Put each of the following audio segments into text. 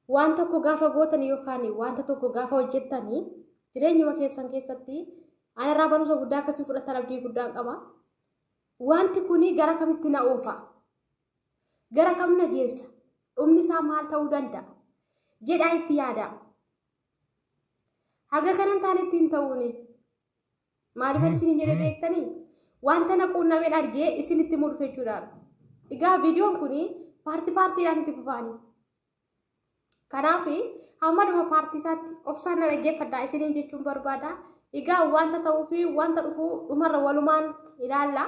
Waan tokko gaafa gootan yookaan wanta tokko gaafa hojjettanii jireenyuma keessan keessatti anarraa barumsa guddaa akkasii fudhatan abdii guddaan qaba. Wanti kuni gara kamitti na oofa? Gara kam na geessa? Dhumni isaa maal ta'uu danda'a? Jedhaa itti yaadaa. Haga kanan taanetti hin ta'uuni. Maaliif isin jedhee beektanii? Wanta na quunnameen argee isinitti himuu dhufe jechuudha. Egaa viidiyoon kun paartii paartiidhaan itti fufaani. Kanaaf hamma dhuma paartii isaatti obsaan na dhaggeeffadhaa isiniin jechuun barbaada. Egaa wanta ta'uu fi wanta dhufu dhumarra walumaan ilaalla.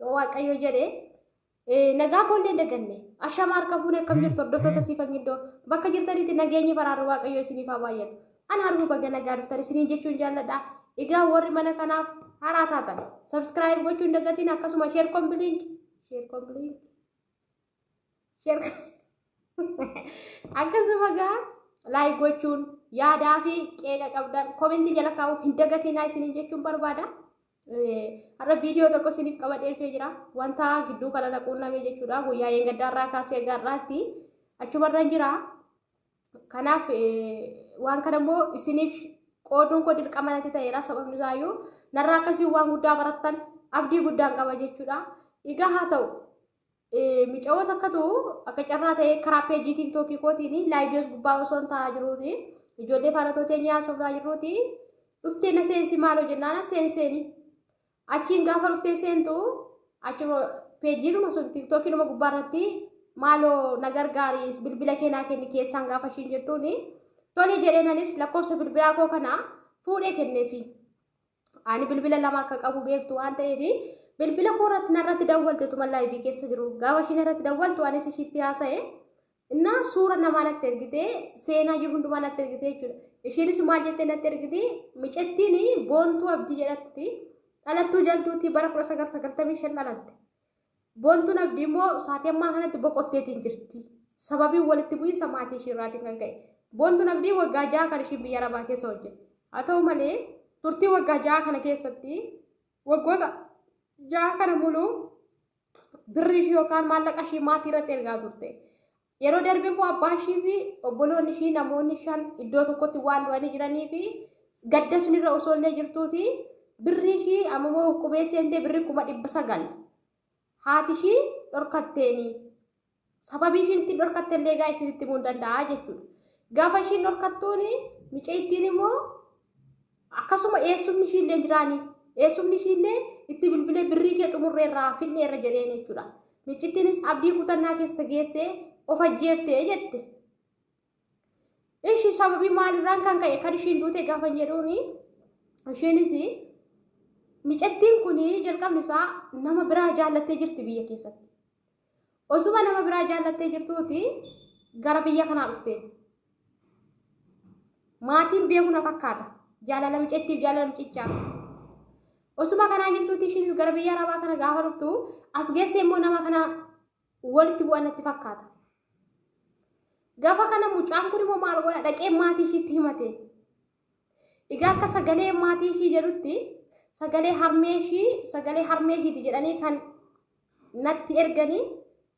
Yoo Waaqayyo jedhee nagaa koollee hin daganne. Ashama harka fuune, akkam jirtu hordoftoota Siifan Giddoo? Bakka jirtanitti nageenyi baraarri Waaqayyo isiniif haa baay'atu. Ana arguu baga nagaa dhuftan isiniin jechuun jaalladha. Egaa warri mana kanaaf haaraa taatan subscribe gochuu hin dagatiin, akkasuma share, copy link, share, copy link, share, akkasuma gaa like gochuun yaadaa fi qeeqa qabdan koomentii jala kaa'uu hin dagatinaa isiniin jechuun barbaada. Har'a viidiyoo tokko isiniif qabadhee dhufee jira. Wanta gidduu kana na quunname jechuudha. Guyyaa eeggaddaarraa kaasee agarraatti achumarra jira. Kanaaf waan kana immoo isiniif qooduun koo dirqama natti ta'eera. Sababni isaayyuu narraa akkasii waan guddaa barattan abdii guddaan qaba jechuudha. Egaa haa ta'u, micawoo takkatu akka carraa ta'ee karaa peejii TikTokii kootiin live gubbaa osoo hin taa'aa jiruuti. Ijoollee faana tooteen haasofnaa jiruuti. Dhuftee na seensi maaloo jennaan seenseeni. Achiin gaafa dhuftee seentu, achuma peejiinuma sun TikTokiinuma gubbaa irratti "Maaloo na gargaari, bilbila kee naa kenni" keessaan gaafa ishiin jettuuni, tole jedheen anis lakkoofsa bilbilaa koo kana fuudhee kenneefi. Ani bilbila lama akka qabu beektu waan ta'eef, bilbila koo irratti narratti dawwalte tuma live keessa jiru. Gaafa ishiin irratti dawwaltu anis ishiitti haasa'e. Innaa suura namaa natti ergitee, seenaa jiru hundumaa natti ergitee jechuudha. Ishiinis maal jettee natti ergite? Micattiin Boontuu Abdii jedhatti, dhalattuu Jalduutii, bara 1995 dhalatte. Boontuun Abdii immoo saatii ammaa kanatti boqotteetiin jirti. Sababii walitti bu'iinsa maatii ishii irraatiin kan ka'e. Boontuun Abdii waggaa 6 kan ishiin biyya Arabaa keessa hojjette. Haa ta'u malee, turtii waggaa 6 kana keessatti, waggoota 6 kana muluu birrii ishii yookaan maallaqa ishii maatii irratti ergaa turte. Yeroo darbe immoo abbaa ishii fi obboloonni ishii namoonni shan iddoo tokkotti waan du'anii jiranii fi gadda sunirra osoo illee jirtuuti, birrii ishii ammoo huqqubee seentee birrii 900,000 haati ishii dhorkatteeni. Sababii ishiin ittiin dhorkatte illee egaa isinitti himuu hin danda'a jechuudha. Gaafa ishiin dhorkattuuni, micayittiin immoo akkasuma eessumni ishii illee jiraani. Eessumni ishii illee itti bilbilee "Birrii kee xumurreerraa, fidneerra" jedheen jechuudha. Micittiinis abdii kutannaa keessa geessee of ajjeeftee jette. Ishi sababii maalirraan kan ka'e kan ishiin duute gaafa jedhuuni, isheenis micattiin kun jalqabni isaa nama biraa jaallattee jirti biyya keessatti. Osuma nama biraa jaallattee jirtuuti gara biyya kanaa dhufte. Maatiin beeku na fakkaata. Jaalala micattiif jaalala micichaa. Osuma kanaa jirtuuti ishiin gara biyya Arabaa kana gaafa dhuftu, as geessee immoo nama kana walitti bu'an natti fakkaata. Gaafa kana mucaan kun immoo maal godha? Dhaqee maatii ishiitti himate. Egaa akka sagalee maatii ishii jedhutti, sagalee harmee ishii, sagalee harmee ishiiti jedhanii kan natti erganii,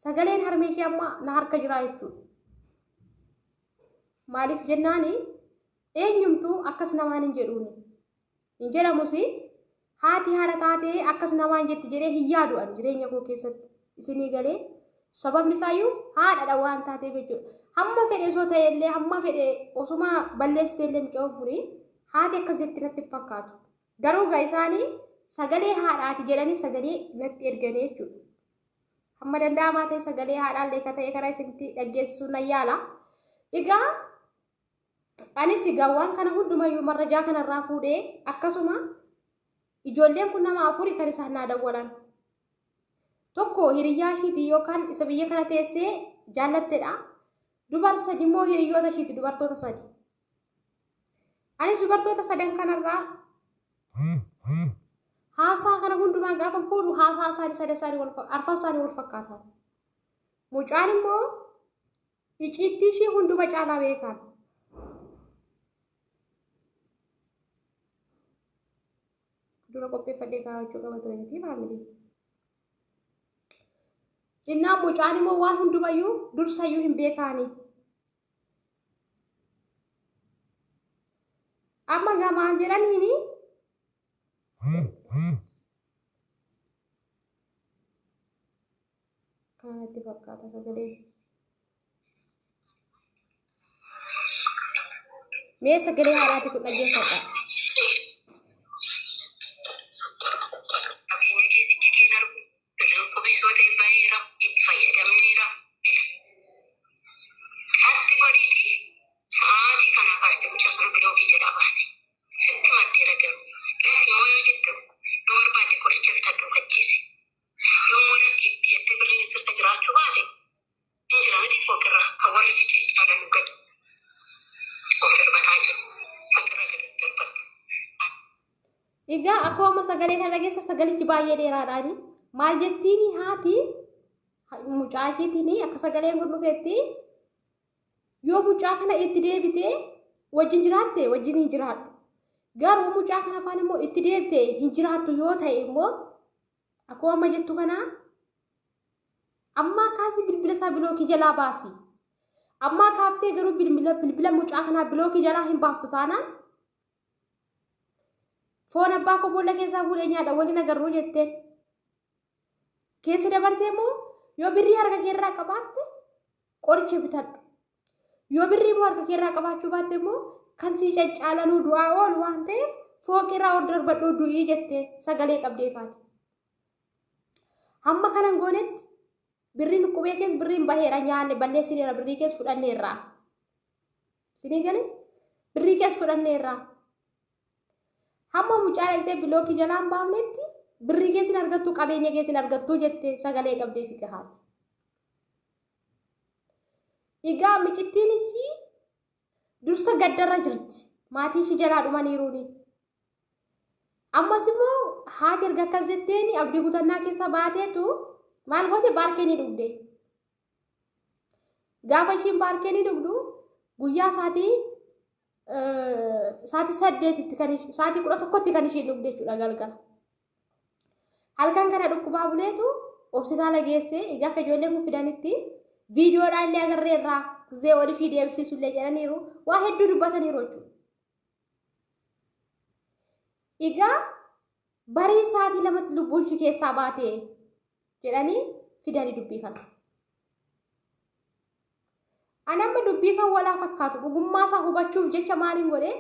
sagaleen harmee ishii amma na harka jira jechuudha. Maaliif jennaani, eenyumtuu akkas namaan hin jedhuuni. Hin jedhamus, haati haadha taatee akkas namaan jetti jedhee hin yaadu ani jireenya koo keessatti, isinii galee? Sababni isaayyuu haadhadha waan taateef jechuudha. Hamma fedhe osoo ta'e illee, hamma fedhe osuma balleessite illee, mucaan kuni haati akkas jetti natti hin fakkaatu. Garuu gaa isaanii sagalee haadhaati jedhanii sagalee natti erganii jechuudha. Hamma danda'amaa ta'e sagalee haadhaallee akka ta'e kana isinitti dhaggeessisuu nan yaala. Egaa anis egaa waan kana hundumayyuu marrajaa kanarraa fuudhee, akkasuma ijoolleen kun nama afuri kan isaan naa dawwalan. Tokko hiriyyaa ishiiti yookaan isa biyya kana teessee jaallattedha. Dubar sadi immoo hiriyyoota ishiiti, dubartoota sadi. Anis dubartoota sadan kanarraa haasaa kana hundumaa gaafa fuudhu, haasaa isaanii sada isaanii wal arfan isaanii wal fakkaata. Mucaan immoo iciittii ishii hunduma caalaa beekan. Dura qopheeffadhee kaawwachuu qaba ture miti, family? Innaa mucaan immoo waan hundumayyuu dursayyuu hin beekaani. Amma gamaan jedhaniini kanatti fakkaata sagalee. Mee sagalee haadhaati kun dhaggeeffadha. Qabeenya keessichi keen argu birriin qubeessoo ta'e baay'eera itti fayyadamneera. Hatti godhiitii sa'aatii kana kaaste mucaa sana bilookii jedhaa baasi. Sitti maddeera garuu lakki immoo yoo jette yoo barbaadde qoricha bitadhu fachiisi. Yommuu lakki jettee birriin sirka jiraachuu baate hin jira miti fooqirra kan warri si caalan gad of darbataa jiru. Fooqirra gad of darbatu. Egaa akkuma sagalee kana dhageessa sagalichi baay'ee dheeraadhaani. Maal jettiin haati mucaa isheetiin akka sagaleen kun dhufetti yoo mucaa kana itti deebitee wajjin jiraatte wajjin hin jiraattu. Garuu mucaa kana afaan immoo itti deebitee hin jiraattu yoo ta'e immoo akkuma amma jettu kana ammaa kaasii bilbila isaa bilookii jalaa baasi. Ammaa kaaftee garuu bilbila mucaa kanaa bilookii jalaa hin baaftu taanaan foon abbaa koo boolla keessaa fuudhee nyaadha waliin agarruu jetteen. Keessa dabartee immoo yoo birrii harka keerraa qabaatte qoricha bitadhu. Yoo birrii immoo harka keerraa qabaachuu baatte immoo kan sii caccaalanuu du'aa oolu waan ta'eef fooqirraa ol darbadhuu du'ii jettee sagalee qabdee faati. Hamma kanan goonetti birriin qubee keessa birriin baheera nyaanne balleessineera birrii keessa fudhanneerra. Sinii galee birrii keessa fudhanneerra. Hamma mucaa dhaqxee bilookii jalaan baafnetti birrii keessa hin argattu qabeenya keessa hin argattu jettee sagalee qabdee fi gahaati. Egaa micittiinis dursa gaddarra jirti. Maatii ishii jalaa dhumaniiruuni. Ammas immoo haati erga akkas jetteen abdii kutannaa keessa baateetu maal goote baarkee ni dhugde. Gaafa ishiin baarkee ni dhugdu guyyaa sa'aatii 8tti kan sa'aatii 11tti kan ishiin dhugde jechuudha galgala. Halkan kana dhukkubaa buleetu hospitaala geessee egaa akka ijoolleen kun fidanitti viidiyoodhaan illee agarreerraa gizee olii fi deebisiisu illee jedhaniiru waa hedduu dubbataniiru jechuudha. Egaa barii sa'aatii 2tti lubbuun ishii keessaa baate jedhanii fidanii dubbii kana. Ani amma dubbii kan walaa fakkaatu dhugummaa isaa hubachuuf jecha maaliin godhee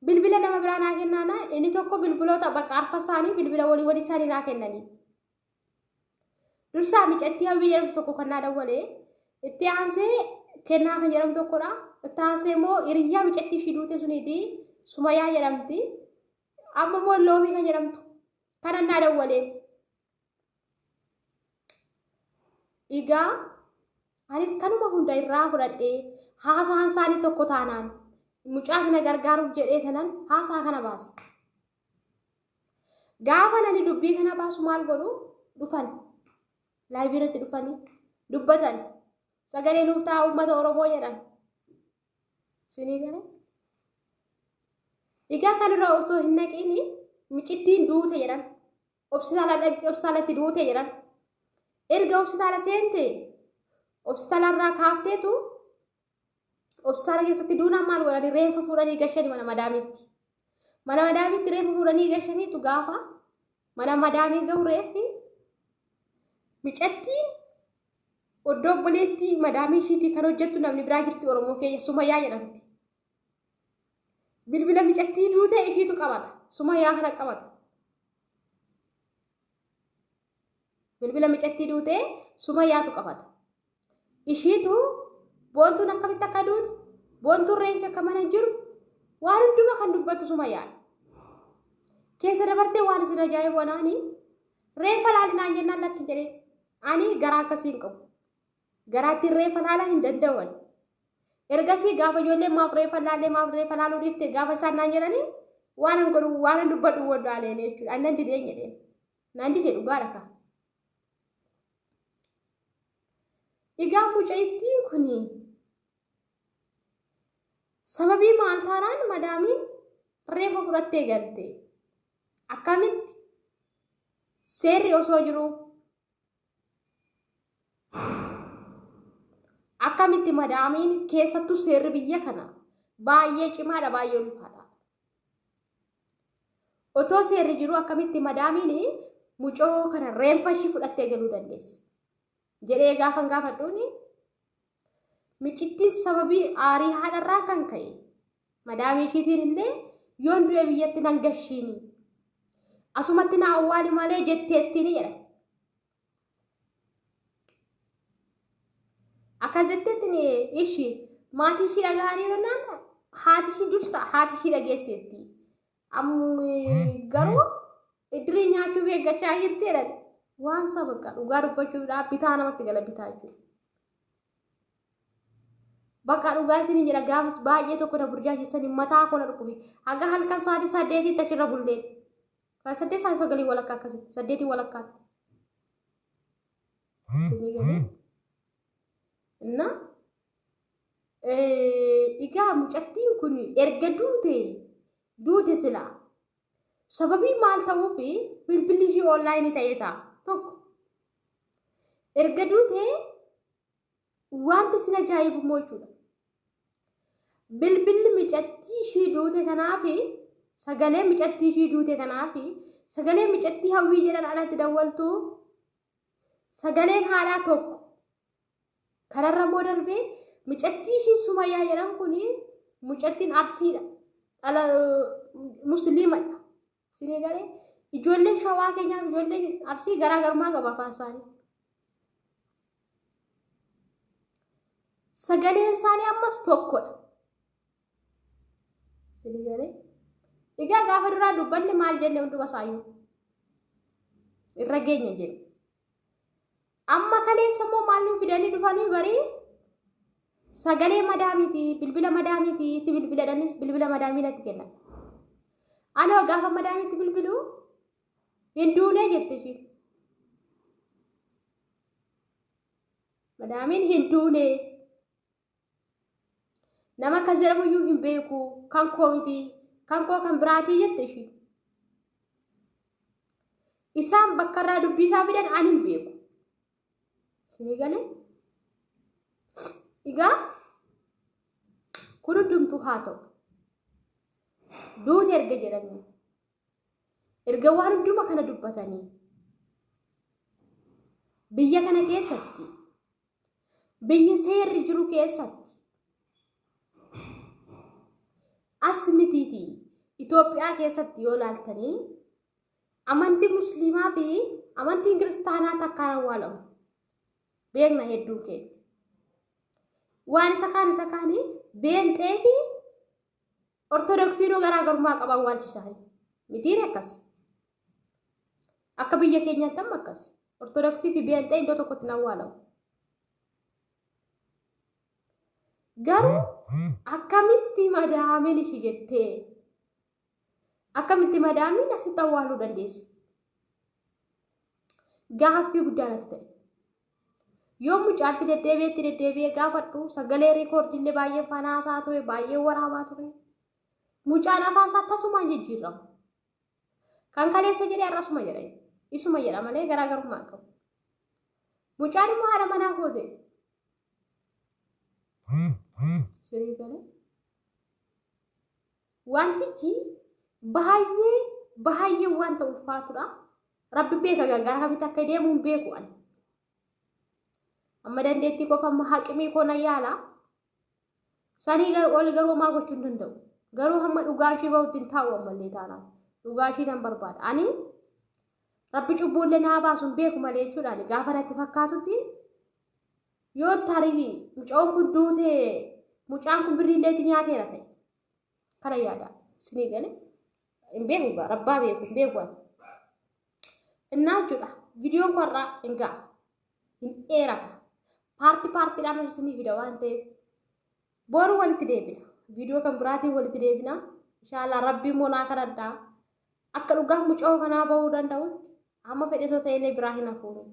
bilbila nama biraa naa kennaana inni tokko bilbiloota bakka arfa isaanii bilbila walii walii isaanii naa kennanii. Dursaa micattii hawwii jedhamtu tokko kan naa dawwalee itti aansee kennaa kan jedhamu tokkodha. Itti aansee immoo hiriyyaa micattii ishii duute suniiti Sumayyaa jedhamti. Amma immoo Loomii kan jedhamtu kanan naa dawwalee. Egaa anis kanuma hunda irraa fudhadhee haasaan isaanii tokko taanaan mucaa kana gargaaruuf jedhee tanan haasaa kana baasa. Gaafa nani dubbii kana baasu maal godhu dhufan laayivii irratti dhufanii dubbatan sagalee nuuf ta'a uummata Oromoo jedhan. Sinii galee. Egaa kanarra osoo hin naqiin micittiin duute jedhan. Hospitaalatti duute jedhan. Erga hospitaala seente hospitaalarraa kaafteetu hospitaala keessatti duunaan maal godhanii reeffa fuudhanii gashanii mana madaamitti. Mana madaamitti reeffa fuudhanii gashaniitu gaafa mana madaamii gahu reeffi micattiin oddoo obboleettii madaamii ishiitii kan hojjettu namni biraa jirti Oromoo keenya Sumayyaa jedhamti. Bilbila micattii duute ishiitu qabata. Sumayyaa kana qabata. Bilbila micattii duute Sumayyaatu qabata. Ishiitu boontuun akkamitti akka duute boontuun reeffi akka mana jiru waan hunduma kan dubbattu Sumayyaadha. Keessa dabartee waan isin ajaa'ibu anaani reeffa laalinaan jennaan lakki jedhee ani garaa akkasii hin qabu. Garaattiin reeffa laalaa hin danda'u. Ergasii gaafa ijoolleen maaf reeffa laallee maaf reeffa laaluu dhiifte gaafa isaan naan jedhanii waan an godhu waan an dubbadhu wallaaleen jechuudha. Ani nan dideen jedheen. Naan dide dhugaadha kaa. Egaa mucayittiin kun sababii maal taanaan madaamiin reeffa fudhattee galte. Akkamitti seerri osoo jiru Akkamitti madaamiin keessattuu seerri biyya kana baay'ee cimaadha, baay'ee ulfaata. Otoo seerri jiru akkamitti madaamiin mucoo kana reenfa ishii fudhattee galuu dandeessi jedhee gaafan gaafadhuuni micittiin sababii aarii haadharraa kan ka'e madaamii ishiitiin illee yoon du'e biyyatti nan gashiini asumatti na awwaali malee jetteettiin jedha. Akkas jetteettiin ishii maatii ishii dhaga'aniiru naan haati ishii dursa haati ishii dhageesseetti. Garuu idirii nyaachuuf eeggachaa jirti jedhan. Waan saba dhugaa dubbachuudhaaf bitaa namatti gala bitaa jechuudha. Bakka dhugaa isin jedha gaafas baay'ee tokko na burjaajessanii mataa koo na dhukkubi. Haga halkan sa'aatii 8tti achirra bullee. Sa'aatii 8 sa'aatii 9 walakkaa akkasitti 8 walakkaatti. Isinii galee. Inna egaa mucattiin kun erga duute silaa sababii maal ta'uuf bilbilli ishii onlaayinii ta'ee ta'a tokko. Erga duute wanta isin ajaa'ibu immoo jechuudha. Bilbilli micattii ishii duute kanaafi sagalee micattii ishii duute kanaafi sagalee micattii Hawwii jedhan alatti dawwaltu sagaleen haadhaa tokko. Kanarra immoo darbee micattii ishii Sumayyaa jedhan kuni mucattiin Arsiidha. Dhala Musliimadha. Isinii galee ijoolleen Shawaa keenyaaf ijoolleen Arsii garaagarummaa qaba afaan isaanii. Sagaleen isaanii ammas tokkodha. Isinii galee egaa gaafa duraa dubbanne maal jenne hunduma isaayyuu irra geenye jenne. Amma kaleessa immoo maal nuu fidanii dhufanii barii sagalee madaamiiti bilbila madaamiiti itti bilbiladhanis bilbila madaamii natti kennan. Anoo gaafa madaamiitti bilbilu hin duunee jette ishiin. Madaamiin hin duunee nama akkas jedhamuyyuu hin beeku kan koo miti kan koo kan biraatii jette ishiin. Isaan bakka irraa dubbii isaa fidan ani hin beeku. Isinii galee? Egaa kun hundumtuu haa ta'u. Duute erga jedhanii erga waan hunduma kana dubbatanii biyya kana keessatti biyya seerri jiru keessatti as mitiitii Itoophiyaa keessatti yoo ilaaltanii amantii musliimaa fi amantiin kiristaanaa takkaan awwaalamu. Beekna hedduun keenya. Waan isa kaan isa kaanii beenxee fi ortodoksiinuu garaagarummaa qaba awwaalchisaanii. Mitiin akkas. Akka biyya keenyaatti amma akkas. Ortodoksii fi beenxee iddoo tokkotti hin awwaalamu. Garuu akkamitti madaamiin ishii jettee akkamitti madaamiin asitti awwaaluu dandeessi? Gaaffii guddaa natti ta'e. Yoo mucaatti deddeebi'eetti deddeebi'ee gaafadhu sagalee riikoordiillee baay'ee fanaasaa ture baay'ee waraabaa ture. Mucaan afaan isaa tasumaan jijjiiramu. Kan kaleessa jedhee har'asuma jedha. Isuma jedha malee garaagarummaa hin qabu. Mucaan immoo haadha manaa koo ta'e. Sirrii galee. Wantichi baay'ee baay'ee wanta ulfaatudha. Rabbi beeka gara kamitti akka deemu hin beeku ani. Amma dandeettii qofa amma haqimii koo na yaala. Sanii ol garuu homaa gochuu hin danda'u. Garuu hamma dhugaa ishii bahutti hin taa'u ammallee taanaan. Dhugaa ishii nan barbaada. Ani rabbi cubbuullee naa baasu hin beeku malee jechuudhaan gaafa natti fakkaatutti yoo tarii mucaan kun duute mucaan kun birriilleetti nyaateera ta'e. Kana yaada. Isinii galee hin beeku gaa rabbaa beeku hin beeku ani. Innaa jechuudha. Viidiyoon kun har'aa hin ga'a. Hin dheerata. Paartii paartiidhaan isinii fida waan ta'eef boru walitti deebina. Viidiyoo kan biraatiin walitti deebina. Inshaallah rabbi immoo naa kadhadhaa. Akka dhugaan mucoo kanaa bahuu danda'utti amma fedhe soo ta'ellee biraa hin hafuuni.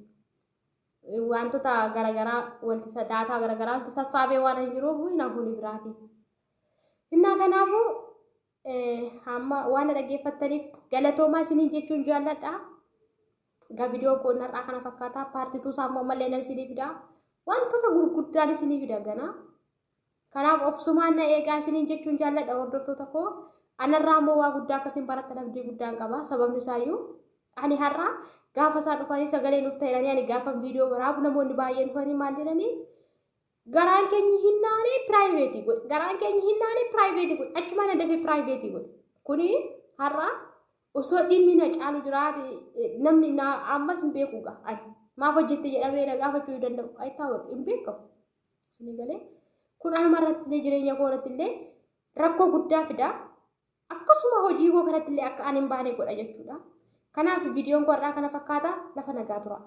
Wantoota garaagaraa walitti daataa garaagaraa walitti sassaabee waan hin jiruuf hin hafuuni biraatiin. Innaa kanaafuu hamma waan dhaggeeffattaniif galatoomaa isiniin jechuun jaalladha. Egaa viidiyoon kun har'aa kana fakkaata. Paartituu isaa immoo ammallee nan isinii fida. Wantoota gurguddaan isinii fida ganaa. Kanaaf obsumaan na eegaa isiniin jechuun jaalladha, hordoftoota koo. Anarraa immoo waa guddaa akkasiin barattan abdii guddaan qaba. Sababni isaayyuu ani har'a gaafa isaan dhufanii sagalee nuuf ta'anii, ani gaafa viidiyoo waraabu namoonni baay'een dhufanii maal jedhanii, "Garaan keenya hin naane, private godhe. Garaan keenya hin naane, private godhe." Achumaan na dafee private godhe. Kuni har'a osoo dhimmi na caalu jiraate, namni na ammas hin beeku gaa. Ani maaf hojjette jedhamee na gaafachuu danda'u. Ayitaa hin beekamu. Isinii galee, kun anuma irratti illee, jireenya koo irratti illee rakkoo guddaa fida. Akkasuma hojii koo kanatti illee akka ani hin baane godha jechuudha. Kanaaf viidiyoon koo har'aa kana fakkaata, lafa nagaa tura.